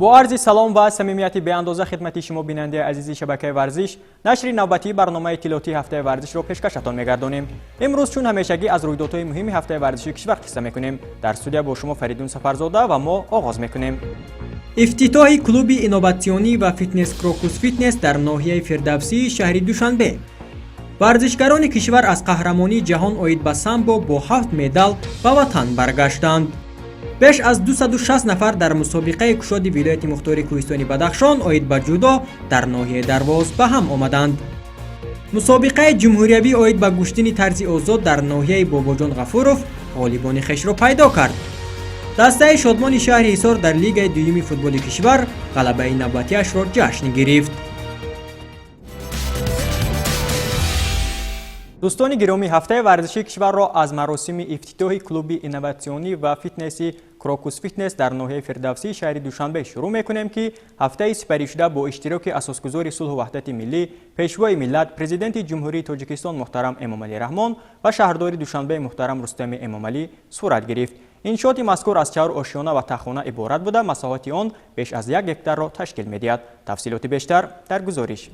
Бо арзи салом ва самимияти беандоза хидмати шумо, бинандаи азизи шабакаи варзиш, нашри навбатии барномаи иттилоотии ҳафтаи варзишро пешкашатон мегардонем. Имрӯз чун ҳамешагӣ аз рӯйдодҳои муҳими ҳафтаи варзиши кишвар қисса мекунем. Дар студия бо шумо Фаридун Сафарзода ва мо оғоз мекунем. Ифтитоҳи клуби инноватсионӣ ва фитнес Крокус Фитнес дар ноҳияи Фирдавсии шаҳри Душанбе. Варзишгарони кишвар аз қаҳрамонии ҷаҳон оид ба самбо бо 7 медал ба ватан баргаштанд. Беш аз 260 нафар дар мусобиқаи кушоди вилояти мухтори кӯҳистони Бадахшон оид ба ҷудо дар ноҳияи Дарвоз ба ҳам омаданд. Мусобиқаи ҷумҳуриявӣ оид ба гӯштини тарзи озод дар ноҳияи Бобоҷон Ғафуров ғолибони хешро пайдо кард. Дастаи Шодмони шаҳри Ҳисор дар лигаи дуюми футболи кишвар ғалабаи навбатиашро ҷашн гирифт. Дӯстони гиромӣ, ҳафтаи варзишии кишварро аз маросими ифтитоҳи клуби инноватсионӣ ва фитнеси Крокус Фитнес дар ноҳияи Фирдавсии шаҳри Душанбе шурӯъ мекунем, ки ҳафтаи сипаришуда бо иштироки асосгузори сулҳу ваҳдати миллӣ, пешвои миллат, президенти Ҷумҳурии Тоҷикистон муҳтарам Эмомалӣ Раҳмон ва шаҳрдори Душанбе муҳтарам Рустами Эмомалӣ сурат гирифт. Иншооти мазкур аз чаҳор ошёна ва таххона иборат буда, масоҳати он беш аз 1 гектарро ташкил медиҳад. Тафсилоти бештар дар гузориш.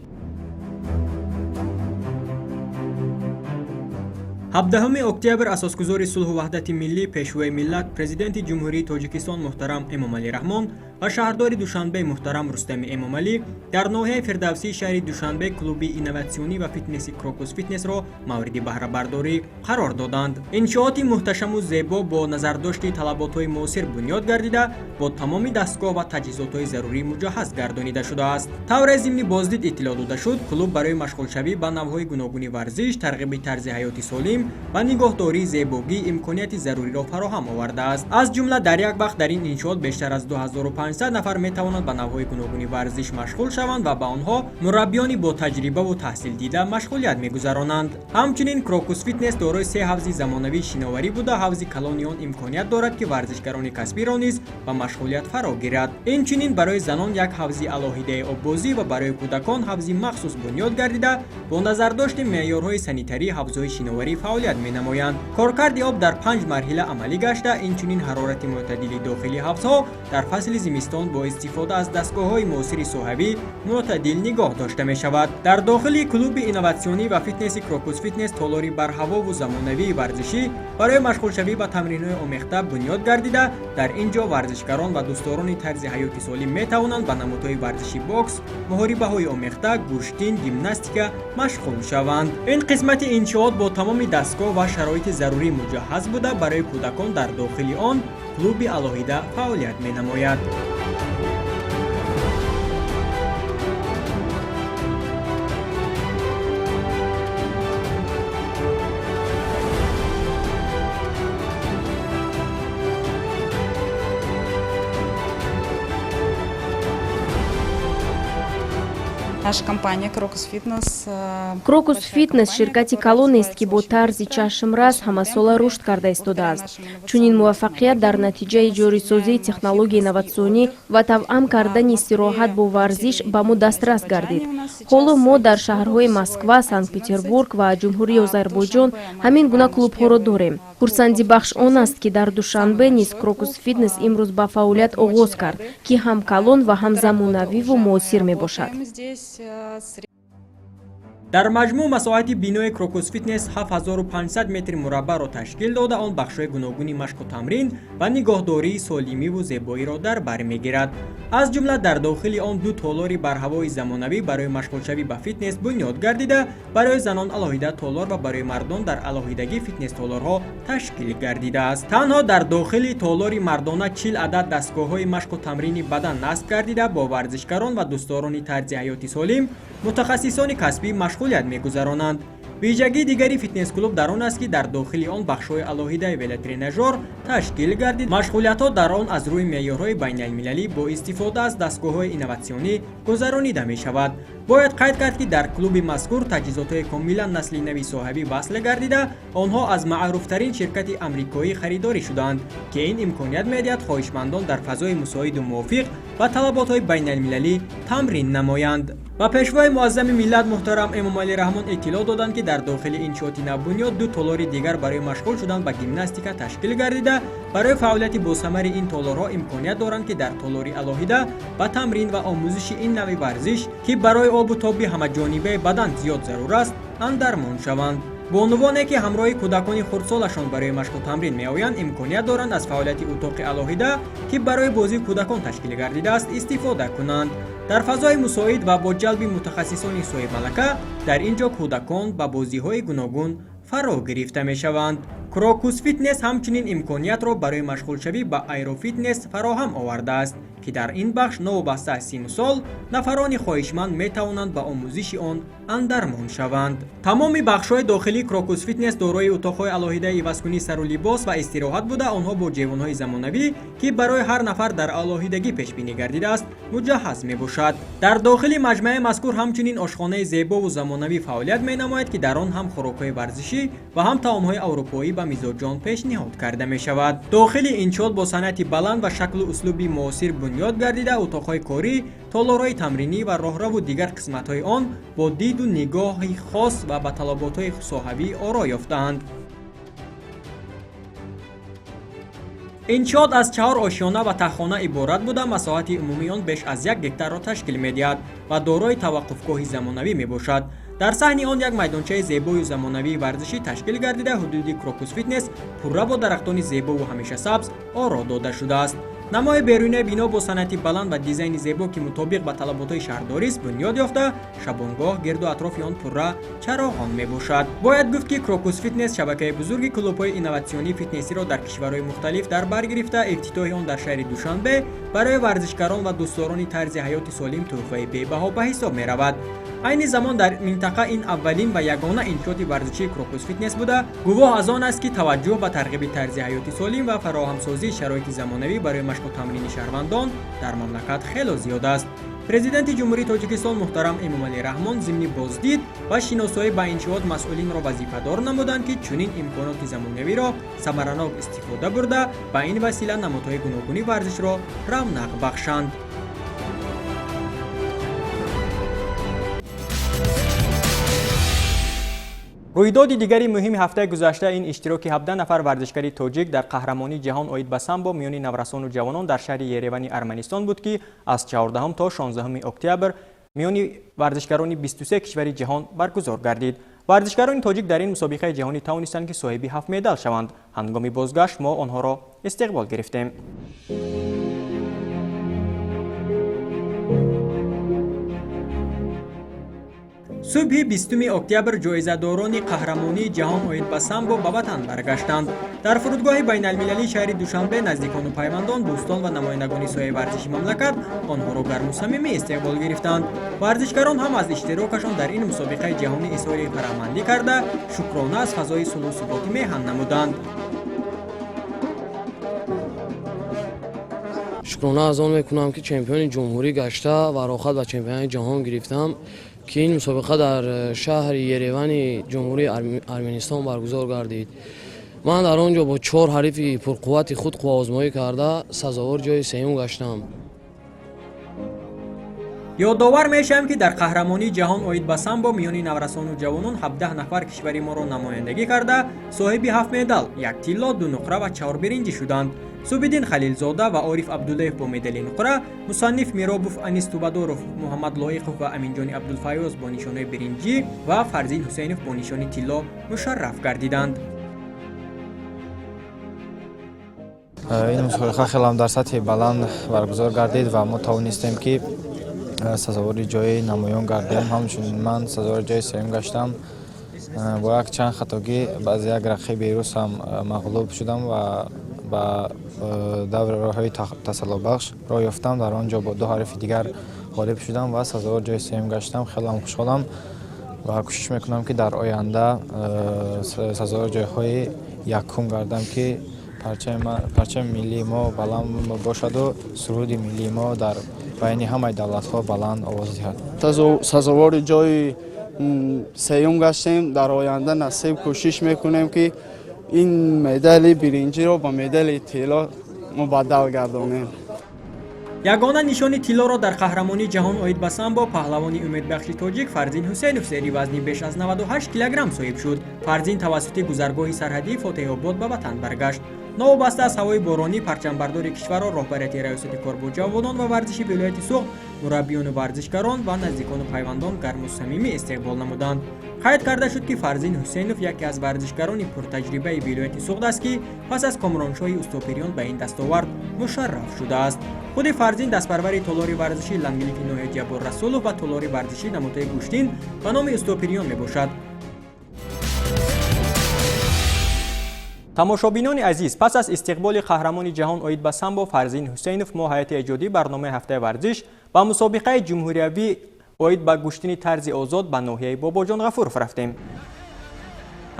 17 октябр асосгузори сулҳу ваҳдати миллӣ, пешвои миллат, президенти Ҷумҳурии Тоҷикистон муҳтарам Эмомалӣ Раҳмон ва шаҳрдори Душанбе муҳтарам Рустами Эмомалӣ дар ноҳияи Фирдавсии шаҳри Душанбе клуби инноватсионӣ ва фитнеси Крокус Фитнесро мавриди баҳрабардорӣ қарор доданд. Иншооти муҳташаму зебо бо назардошти талаботҳои муосир бунёд гардида, бо тамоми дастгоҳ ва таҷҳизотҳои зарурӣ муҷаҳҳаз гардонида шудааст. Тавре зимни боздид иттилоъ дода шуд, клуб барои машғулшавӣ ба навъҳои гуногуни варзиш, тарғиби тарзи ҳаёти солим ва нигоҳдории зебогӣ имконияти заруриро фароҳам овардааст. Аз ҷумла дар як вақт дар ин иншоот бештар аз 2500 нафар метавонанд ба навъҳои гуногуни варзиш машғул шаванд ва ба онҳо мураббиёни бо таҷрибаву таҳсилдида машғулият мегузаронанд. Ҳамчунин Крокус Фитнес дорои се ҳавзи замонавии шиноварӣ буда, ҳавзи калони он имконият дорад, ки варзишгарони касбиро низ ба машғулият фаро гирад. Инчунин барои занон як ҳавзи алоҳидаи оббозӣ ва барои кӯдакон ҳавзи махсус бунёд гардида, бо назардошти меъёрҳои санитарӣ ҳавзҳои шиноварӣ фаъолият менамоянд. Коркарди об дар панҷ марҳила амалӣ гашта, инчунин ҳарорати мӯътадили дохили ҳавзҳо дар фасли зимистон бо истифода аз дастгоҳҳои муосири соҳавӣ мӯътадил нигоҳ дошта мешавад. Дар дохили клуби инноватсионӣ ва фитнеси Крокус Фитнес толори барҳавову замонавии варзишӣ барои машғулшавӣ ба тамринҳои омехта бунёд гардида, дар ин ҷо варзишгарон ва дӯстдорони тарзи ҳаёти солим метавонанд ба намудҳои варзиши бокс, муҳорибаҳои омехта, гӯштин, гимнастика машғул шаванд. Ин қисмати иншоот бо тамоми дастгоҳ ва шароити зарурӣ муҷаҳҳаз буда, барои кӯдакон дар дохили он клуби алоҳида фаъолият менамояд. Наша компания Крокус Фитнес. Крокус Фитнес ширкати калонест, ки бо тарзи чашмрас ҳамасола рушд карда истодааст. Чунин муваффақият дар натиҷаи ҷорисозии технологияи инноватсионӣ ва тавъам кардани истироҳат бо варзиш ба мо дастрас гардид. Ҳоло мо дар шаҳрҳои Москва, Санкт Петербург ва Ҷумҳурии Озарбойҷон ҳамин гуна клубҳоро дорем. Хурсандибахш он аст, ки дар Душанбе низ Крокус Фитнес имрӯз ба фаъолият оғоз кард, ки ҳам калон ва ҳам замонавиву муосир мебошад. Дар маҷмӯъ масоҳати бинои Крокус Фитнес 7500 метри мураббаъро ташкил дода, он бахшҳои гуногуни машқу тамрин ва нигоҳдории солимиву зебоиро дар бар мегирад. Аз ҷумла дар дохили он ду толори барҳавои замонавӣ барои машғулшавӣ ба фитнес бунёд гардида, барои занон алоҳида толор ва барои мардон дар алоҳидагӣ фитнес-толорҳо ташкил гардидааст. Танҳо дар дохили толори мардона 40 адад дастгоҳҳои машқу тамрини бадан насб гардида, бо варзишгарон ва дӯстдорони тарзи ҳаёти солим мутахассисони касбӣ машғулият мегузаронанд. Вижагии дигари фитнес-клуб дар он аст, ки дар дохили он бахшҳои алоҳидаи велотренажёр ташкил гардид. Машғулиятҳо дар он аз рӯи меъёрҳои байналмилалӣ бо истифода аз дастгоҳҳои инноватсионӣ гузаронида мешавад. Бояд қайд кард, ки дар клуби мазкур таҷҳизотҳои комилан насли нави соҳавӣ васл гардида, онҳо аз маъруфтарин ширкати амрикоӣ харидорӣ шудаанд, ки ин имконият медиҳад хоҳишмандон дар фазои мусоиду мувофиқ ба талаботҳои байналмилалӣ тамрин намоянд. Ба Пешвои муаззами миллат муҳтарам Эмомалӣ Раҳмон иттилоъ доданд, ки дар дохили иншооти навбунёд ду толори дигар барои машғул шудан ба гимнастика ташкил гардида, барои фаъолияти босамари ин толорҳо имконият доранд, ки дар толори алоҳида ба тамрин ва омӯзиши ин навъи варзиш, ки барои обу тоби ҳамаҷонибаи бадан зиёд зарур аст, андармон шаванд. Бонувоне, ки ҳамроҳи кӯдакони хурдсолашон барои машқу тамрин меоянд, имконият доранд аз фаъолияти утоқи алоҳида, ки барои бозии кӯдакон ташкил гардидааст, истифода кунанд. Дар фазои мусоид ва бо ҷалби мутахассисони соҳибмалака дар ин ҷо кӯдакон ба бозиҳои гуногун фаро гирифта мешаванд. Крокус Фитнес ҳамчунин имкониятро барои машғулшавӣ ба аэрофитнес фароҳам овардааст, ки дар ин бахш новобаста аз синну сол нафарони хоҳишманд метавонанд ба омӯзиши он андармон шаванд. Тамоми бахшҳои дохилии Крокус Фитнес дорои утоқҳои алоҳидаи ивазкунии сару либос ва истироҳат буда, онҳо бо ҷевонҳои замонавӣ, ки барои ҳар нафар дар алоҳидагӣ пешбинӣ гардидааст, муҷаҳҳаз мебошад. Дар дохили маҷмӯаи мазкур ҳамчунин ошхонаи зебову замонавӣ фаъолият менамояд, ки дар он ҳам хӯрокҳои варзишӣ ва ҳам таомҳои аврупоӣ ба мизоҷон пешниҳод карда мешавад. Дохили иншоот бо санъати баланд ва шаклу услуби муосир бунёд гардида, утоқҳои корӣ, толорҳои тамринӣ ва роҳраву дигар қисматҳои он бо диду нигоҳи хос ва ба талаботҳои соҳавӣ оро ёфтаанд. Иншоот аз чаҳор ошёна ва таҳхона иборат буда, масоҳати умумии он беш аз 1 гектарро ташкил медиҳад ва дорои таваққуфгоҳи замонавӣ мебошад. Дар саҳни он як майдончаи зебою замонавии варзишӣ ташкил гардида, ҳудуди Крокус Фитнес пурра бо дарахтони зебову ҳамешасабз оро дода шудааст. Намои берунаи бино бо санъати баланд ва дизайни зебо, ки мутобиқ ба талаботҳои шаҳрдорист, бунёд ёфта, шабонгоҳ гирду атрофи он пурра чароғон мебошад. Бояд гуфт, ки Крокус Фитнес шабакаи бузурги клубҳои инноватсионии фитнесиро дар кишварҳои мухталиф дар бар гирифта, ифтитоҳи он дар шаҳри Душанбе барои варзишгарон ва дӯстдорони тарзи ҳаёти солим тӯҳфаи бебаҳо ба ҳисоб меравад. Айни замон дар минтақа ин аввалин ва ягона иншооти варзишии Крокус Фитнес буда, гувоҳ аз он аст, ки таваҷҷӯҳ ба тарғиби тарзи ҳаёти солим ва фароҳамсозии шароити замонавӣ барои машқу тамрини шаҳрвандон дар мамлакат хело зиёд аст. Президенти Ҷумҳурии Тоҷикистон муҳтарам Эмомалӣ Раҳмон зимни боздид ва шиносоӣ ба иншоот масъулинро вазифадор намуданд, ки чунин имконоти замонавиро самаранок истифода бурда, ба ин васила намудҳои гуногуни варзишро равнақ бахшанд. Рӯйдоди дигари муҳими ҳафтаи гузашта ин иштироки 17 нафар варзишгари тоҷик дар қаҳрамонии ҷаҳон оид ба самбо миёни наврасону ҷавонон дар шаҳри Еревани Арманистон буд, ки аз 14 то 16 октябр миёни варзишгарони 23 кишвари ҷаҳон баргузор гардид. Варзишгарони тоҷик дар ин мусобиқаи ҷаҳонӣ тавонистанд, ки соҳиби ҳафт медал шаванд. Ҳангоми бозгашт мо онҳоро истиқбол гирифтем. Субҳи 20 октябр ҷоизадорони қаҳрамонии ҷаҳон оид ба самбо ба ватан баргаштанд. Дар фурудгоҳи байналмилалии шаҳри Душанбе наздикону пайвандон, дӯстон ва намояндагони соҳаи варзиши мамлакат онҳоро гарму самимӣ истиқбол гирифтанд. Варзишгарон ҳам аз иштирокашон дар ин мусобиқаи ҷаҳонӣ изҳори фараҳмандӣ карда, шукрона аз фазои сулҳу суботи меҳан намуданд. Шукрона аз он мекунам, ки чемпиони ҷумҳурӣ гашта ва роҳхат ба чемпионати ҷаҳон гирифтам, ки ин мусобиқа дар шаҳри Еревани Ҷумҳурии Арманистон баргузор гардид. Ман дар он ҷо бо чор ҳарифи пурқуввати худ қувваозмоӣ карда, сазовор ҷои сеюм гаштам. Ёдовар мешавем, ки дар қаҳрамонии ҷаҳон оид ба самбо миёни наврасону ҷавонон 17 нафар кишвари моро намояндагӣ карда, соҳиби ҳафт медал, як тилло, ду нуқра ва чаҳор биринҷӣ шуданд. Субиддин Халилзода ва Ориф Абдуллаев бо медали нуқра, Мусанниф Миробов, Анис Тубадоров, Муҳаммад Лоиқов ва Аминҷони Абдулфаёз бо нишонаи биринҷӣ ва Фарзин Ҳусейнов бо нишони тилло мушарраф гардиданд. Ин мусобиқа хелам дар сатҳи баланд баргузор гардид ва мо тавонистем, ки сазовори ҷои намоён гардем. Ҳамчунин ман сазовори ҷои сеюм гаштам. Бо як чанд хатогӣ баъзи як рақиби русам мағлуб шудам ва ба даври роҳҳои тасаллобахш роҳ ёфтам. Дар он ҷо бо ду ҳарифи дигар ғолиб шудам ва сазовор ҷои сеюм гаштам. Хелам хушҳолам ва кӯшиш мекунам, ки дар оянда сазовори ҷойҳои якум гардам, ки парчами миллии мо баланд бошаду суруди миллии мо дар Байни ҳамаи давлатҳо баланд овоз диҳад. Сазовори ҷои сеюм гаштем. Дар оянда насиб кӯшиш мекунем, ки ин медали биринҷиро ба медали тилло мубаддал гардонем. Ягона нишони тиллоро дар қаҳрамонии ҷаҳон оид ба самбо паҳлавони умедбахши тоҷик Фарзин Ҳусейнов зери вазни беш аз 98 килограмм соҳиб шуд. Фарзин тавассути гузаргоҳи сарҳадии Фотеҳобод ба ватан баргашт. Новобаста аз ҳавои боронӣ, парчамбардори кишварро роҳбарияти Раёсати кор бо ҷавонон ва варзиши вилояти Суғд, мураббиёну варзишгарон ва наздикону пайвандон гарму самимӣ истиқбол намуданд. Қайд карда шуд, ки Фарзин Ҳусейнов яке аз варзишгарони пуртаҷрибаи вилояти Суғд аст, ки пас аз Комроншоҳи Устопириён ба ин дастовард мушарраф шудааст. Худи Фарзин дастпарвари толори варзиши Лангилифи ноҳияи Ҷаббор Расулов ва толори варзишӣ намудҳои гӯштин ба номи Устопириён мебошад. Тамошобинони азиз, пас аз истиқболи қаҳрамони ҷаҳон оид ба самбо Фарзин Ҳусейнов, мо, ҳайати эҷодии барномаи «Ҳафтаи варзиш», ба мусобиқаи ҷумҳуриявӣ оид ба гӯштини тарзи озод ба ноҳияи Бобоҷон Ғафуров рафтем.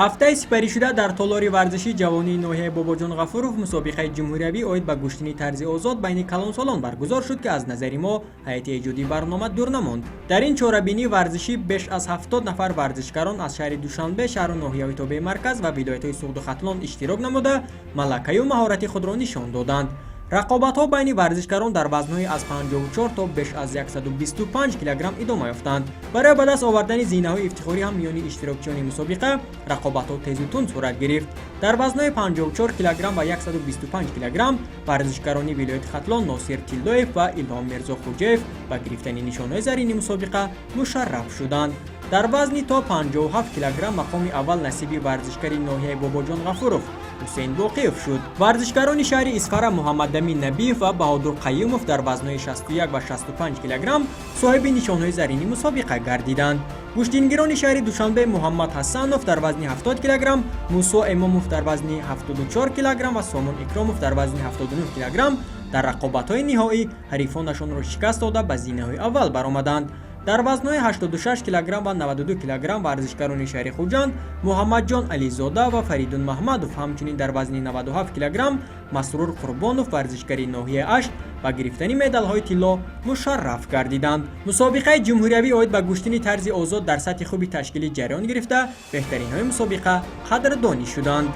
Ҳафтаи сипаришуда дар толори варзишии ҷавонии ноҳияи Бобоҷон Ғафуров мусобиқаи ҷумҳуриявӣ оид ба гӯштини тарзи озод байни калонсолон баргузор шуд, ки аз назари мо, ҳайати эҷодии барнома, дур намонд. Дар ин чорабинии варзишӣ беш аз 70 нафар варзишгарон аз шаҳри Душанбе, шаҳру ноҳияҳои тобеи марказ ва вилоятҳои Суғду Хатлон иштирок намуда, малакаю маҳорати худро нишон доданд. Рақобатҳо байни варзишгарон дар вазнҳои аз 54 то беш аз 125 килограмм идома ёфтанд. Барои ба даст овардани зинаҳои ифтихорӣ ҳам миёни иштирокчиёни мусобиқа рақобатҳо тезу тунд сурат гирифт. Дар вазнҳои 54 килограмм ва 125 килограмм варзишгарони вилояти Хатлон Носир Тиллоев ва Илҳом Мирзохуҷаев ба гирифтани нишонҳои зарини мусобиқа мушарраф шуданд. Дар вазни то 57 килограмм мақоми аввал насиби варзишгари ноҳияи Бобоҷон Ғафуров Ҳусейн Боқиев шуд. Варзишгарони шаҳри Исфара Муҳаммадамин Набиев ва Баҳодур Қаюмов дар вазнҳои 61 ва 65 килограмм соҳиби нишонҳои зарини мусобиқа гардиданд. Гӯштингирони шаҳри Душанбе Муҳаммад Ҳасанов дар вазни 70 килограмм, Мусо Эмомов дар вазни 74 килограмм ва Сомон Икромов дар вазни 79 килограмм дар рақобатҳои ниҳоӣ ҳарифонашонро шикаст дода, ба зинаҳои аввал баромаданд. Дар вазнҳои 86 килограмм ва 92 килограмм варзишгарони шаҳри Хуҷанд Муҳаммадҷон Ализода ва Фаридун Маҳмадов, ҳамчунин дар вазни 97 килограмм Масрур Қурбонов, варзишгари ноҳияи Ашт, ба гирифтани медалҳои тилло мушарраф гардиданд. Мусобиқаи ҷумҳуриявӣ оид ба гӯштини тарзи озод дар сатҳи хуби ташкилӣ ҷараён гирифта, беҳтаринҳои мусобиқа қадрдонӣ шуданд.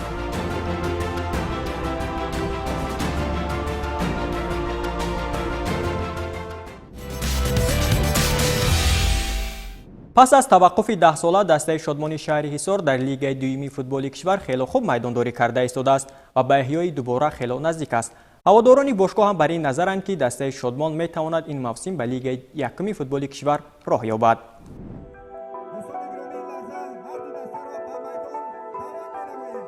Пас аз таваққуфи 10-сола дастаи Шодмони шаҳри Ҳисор дар лигаи дуюми футболи кишвар хело хуб майдондорӣ карда истодааст ва ба эҳёи дубора хело наздик аст. Ҳаводорони бошгоҳ ҳам бар ин назаранд, ки дастаи Шодмон метавонад ин мавсим ба лигаи якуми футболи кишвар роҳ ёбад.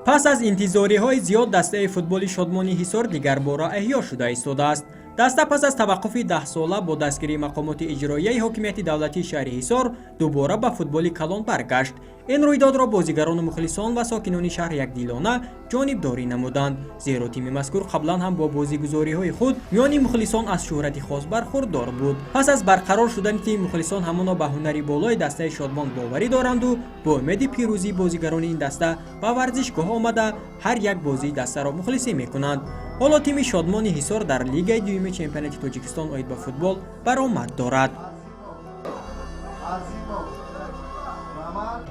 Пас аз интизориҳои зиёд дастаи футболи Шодмони Ҳисор дигарбора эҳё шуда истодааст. Даста пас аз таваққуфи 10-сола бо дастгирии мақомоти иҷроияи ҳокимияти давлатии шаҳри Ҳисор дубора ба футболи калон баргашт. Ин рӯйдодро бозигарону мухлисон ва сокинони шаҳр якдилона ҷонибдорӣ намуданд, зеро тими мазкур қаблан ҳам бо бозигузориҳои худ миёни мухлисон аз шӯҳрати хос бархурдор буд. Пас аз барқарор шудани тими, мухлисон ҳамоно ба ҳунари болои дастаи Шодмон боварӣ доранду бо умеди пирӯзии бозигарони ин даста ба варзишгоҳ омада, ҳар як бозии дастаро мухлисӣ мекунанд. Ҳоло тими Шодмони Ҳисор дар лигаи дуюми чемпионати Тоҷикистон оид ба футбол баромад дорад.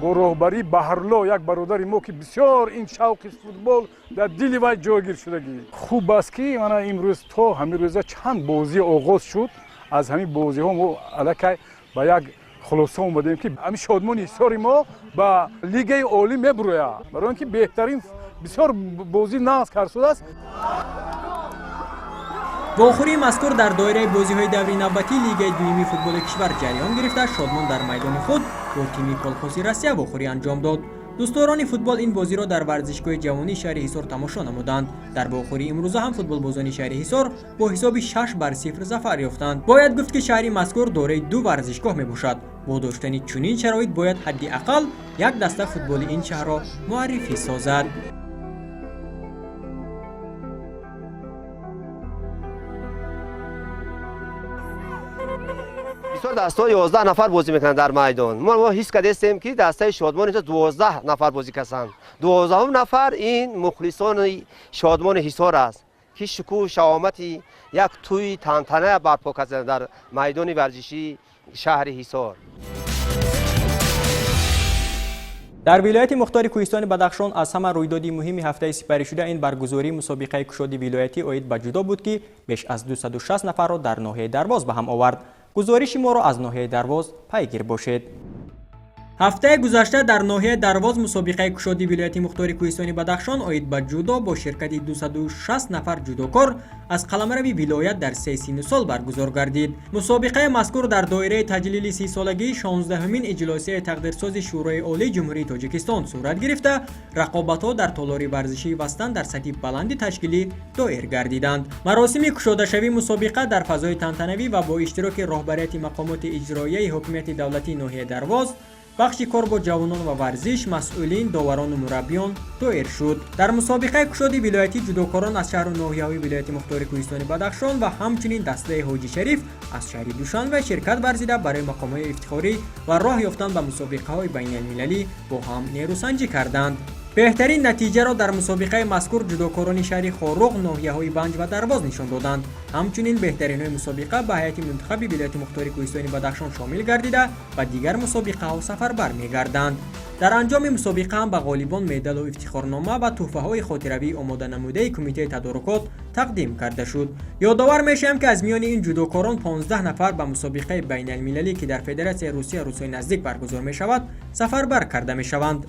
Бо роҳбарии Баҳрло, як бародари мо, ки бисёр ин шавқи футбол дар дили вай ҷойгир шудагӣ. Хуб аст, ки мана имрӯз то ҳамин рӯза чанд бозӣ оғоз шуд. Аз ҳамин бозиҳо мо аллакай ба як хулоса омадем, ки ҳамин Шодмони Ҳисори мо ба лигаи олӣ мебурояд, барои он ки беҳтарин бисёр бозӣ нағз кард шудааст. Вохӯрии мазкур дар доираи бозиҳои даври навбатии лигаи дуюми футболи кишвар ҷараён гирифта, Шодмон дар майдони худ бо тими Колхози Россия вохӯрӣ анҷом дод. Дӯстдорони футбол ин бозиро дар варзишгоҳи ҷавонии шаҳри Ҳисор тамошо намуданд. Дар вохӯрии имрӯза ҳам футболбозони шаҳри Ҳисор бо ҳисоби 6-0 зафар ёфтанд. Бояд гуфт, ки шаҳри мазкур дораи ду варзишгоҳ мебошад. Бо доштани чунин шароит бояд ҳадди ақал як даста футболи ин шаҳрро муаррифӣ созад. Бисёр дастаҳо 11 нафар бозӣ мекунанд дар майдон. Мо ҳис кардастем, ки дастаи Шодмон инҷо 12 нафар бозӣ касанд. 12-ум нафар ин мухлисони Шодмони Ҳисор аст, Ки шукӯҳу шаҳомати як тӯи тантана барпо карданд дар майдони варзишии шаҳри Ҳисор. Дар вилояти мухтори кӯҳистони Бадахшон аз ҳама рӯйдоди муҳими ҳафтаи сипаришуда ин баргузории мусобиқаи кушоди вилоятӣ оид ба ҷудо буд, ки беш аз 260 нафарро дар ноҳияи Дарвоз ба ҳам овард. Гузориши моро аз ноҳияи Дарвоз пайгир бошед. Ҳафтаи гузашта дар ноҳияи Дарвоз мусобиқаи кушоди вилояти мухтори кӯҳистони Бадахшон оид ба ҷудо бо ширкати 260 нафар ҷудокор аз қаламрави вилоят дар се синну сол баргузор гардид. Мусобиқаи мазкур дар доираи таҷлили 30-солагии 16-ҳумин иҷлосияи тақдирсози Шӯрои Олии Ҷумҳурии Тоҷикистон сурат гирифта, рақобатҳо дар толори варзишии Вастан дар сатҳи баланди ташкилӣ доир гардиданд. Маросими кушодашавии мусобиқа дар фазои тантанавӣ ва бо иштироки роҳбарияти мақомоти иҷроияи ҳокимияти давлатии ноҳияи Дарвоз, бахши кор бо ҷавонон ва варзиш, масъулин, доварону мураббиён доир шуд. Дар мусобиқаи кушоди вилоятӣ ҷудокорон аз шаҳру ноҳияҳои вилояти мухтори кӯҳистони Бадахшон ва ҳамчунин дастаи Ҳоҷи Шариф аз шаҳри Душанбе ширкат варзида, барои мақомҳои ифтихорӣ ва роҳ ёфтан ба мусобиқаҳои байналмилалӣ бо ҳам нерӯсанҷӣ карданд. Беҳтарин натиҷаро дар мусобиқаи мазкур ҷудокорони шаҳри Хоруғ, ноҳияҳои Ванҷ ва Дарвоз нишон доданд. Ҳамчунин беҳтаринҳои мусобиқа ба ҳайати мунтахаби вилояти мухтори кӯҳистони Бадахшон шомил гардида, ба дигар мусобиқаҳо сафарбар мегарданд. Дар анҷоми мусобиқа ҳам ба ғолибон медалу ифтихорнома ва тӯҳфаҳои хотиравии омоданамудаи кумитаи тадорукот тақдим карда шуд. Ёдовар мешавем, ки аз миёни ин ҷудокорон 15 нафар ба мусобиқаи байналмилалӣ, ки дар Федератсияи Русия рӯзҳои наздик баргузор мешавад, сафарбар карда мешаванд.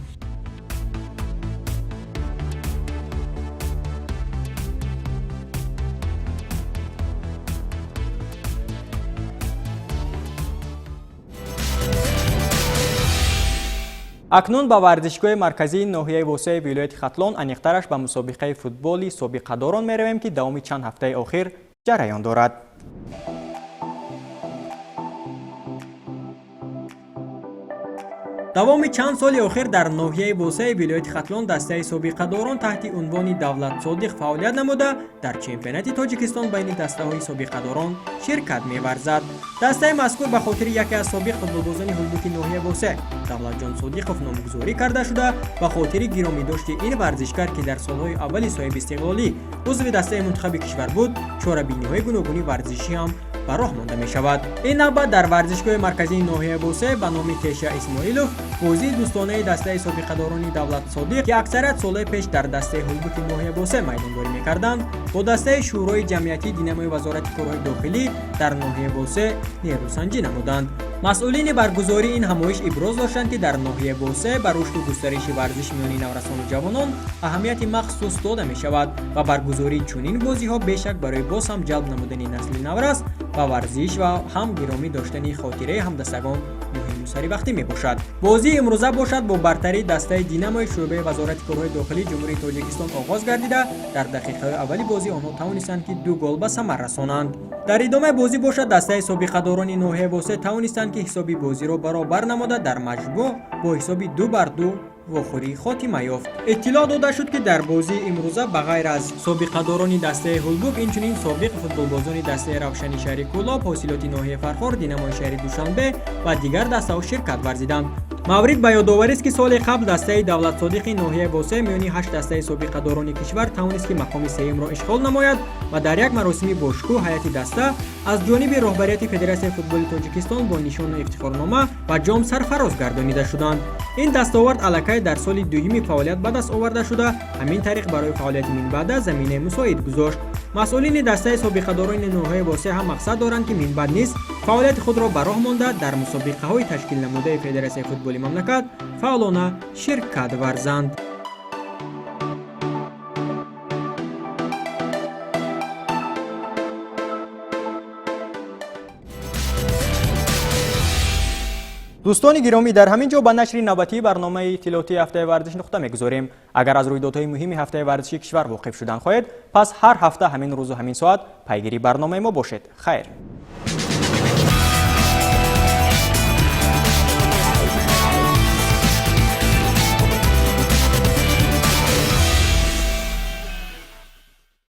Акнун ба варзишгоҳи марказии ноҳияи Восеи вилояти Хатлон, аниқтараш ба мусобиқаи футболи собиқадорон меравем, ки давоми чанд ҳафтаи охир ҷараён дорад. Давоми чанд соли охир дар ноҳияи Восеи вилояти Хатлон дастаи собиқадорон таҳти унвони Давлат Содиқ фаъолият намуда, дар чемпионати Тоҷикистон байни дастаҳои собиқадорон ширкат меварзад. Дастаи мазкур ба хотири яке аз собиқ футболбозони ҳулбуки ноҳияи Восе Давлатҷон Содиқов номгузорӣ карда шуда, ба хотири гиромидошти ин варзишгар, ки дар солҳои аввали соҳибистиқлолӣ узви дастаи мунтахаби кишвар буд, чорабиниҳои гуногуни варзишӣ ҳам ба роҳ монда мешавад. Ин навбат дар варзишгоҳи марказии ноҳияи Восе ба номи Теша Исмоилов бозии дӯстонаи дастаи собиқадорони Давлат Содиқ, ки аксарият солҳои пеш дар дастаи ҳулбуки ноҳияи Восе майдондорӣ мекарданд, бо дастаи Шӯрои ҷамъиятии Динамои Вазорати корҳои дохилӣ дар ноҳияи Восе нерӯсанҷӣ намуданд. Масъулини баргузории ин ҳамоиш иброз доштанд, ки дар ноҳияи Восе ба рушду густариши варзиш миёни наврасону ҷавонон аҳамияти махсус дода мешавад ва баргузории чунин бозиҳо бешак барои боз ҳам ҷалб намудани насли наврас ба варзиш ва ҳам гиромӣ доштани хотираи ҳамдастагон муҳиму саривақтӣ мебошад. Бозии имрӯза бошад бо бартарии дастаи Динамои шӯъбаи Вазорати корҳои дохилии Ҷумҳурии Тоҷикистон оғоз гардида, дар дақиқаҳои аввали бозӣ онҳо тавонистанд, ки ду гол ба самар расонанд. Дар идомаи бозӣ бошад дастаи собиқадорони ноҳияи Восе тавонистанд, ки ҳисоби бозиро баробар намуда, дар маҷмӯъ бо ҳисоби 2-2 вохӯрӣ хотима ёфт. Иттилоъ дода шуд, ки дар бозии имрӯза ба ғайр аз собиқадорони дастаи ҳулбук, инчунин собиқ футболбозони дастаи Равшани шаҳри Кӯлоб, Ҳосилоти ноҳияи Фархор, Динамои шаҳри Душанбе ва дигар дастаҳо ширкат варзиданд. Маврид ба ёдоварист, ки соли қабл дастаи Давлатсодиқи ноҳияи Восе миёни ҳашт дастаи собиқадорони кишвар тавонист, ки мақоми сеюмро ишғол намояд ва дар як маросими бошукӯҳ ҳайати даста аз ҷониби роҳбарияти Федератсияи футболи Тоҷикистон бо нишону ифтихорнома ва ҷом сарфароз гардонида шуданд. Ин дастовард аллакай дар соли дуюми фаъолият ба даст оварда шуда, ҳамин тариқ барои фаъолияти минбаъда заминаи мусоид гузошт. Масъулини дастаи собиқадорони ноҳияи Восе ҳам мақсад доранд, ки минбаъд низ фаъолияти худро ба роҳ монда, дар мусобиқаҳои ташкилнамудаи Федератсияи футболи мамлакат фаъолона ширкат варзанд. Дӯстони гиромӣ, дар ҳамин ҷо ба нашри навбатии барномаи иттилоотии ҳафтаи варзиш нуқта мегузорем. Агар аз рӯйдодҳои муҳими ҳафтаи варзиши кишвар воқиф шудан хоҳед, пас ҳар ҳафта ҳамин рӯзу ҳамин соат пайгири барномаи мо бошед. Хайр.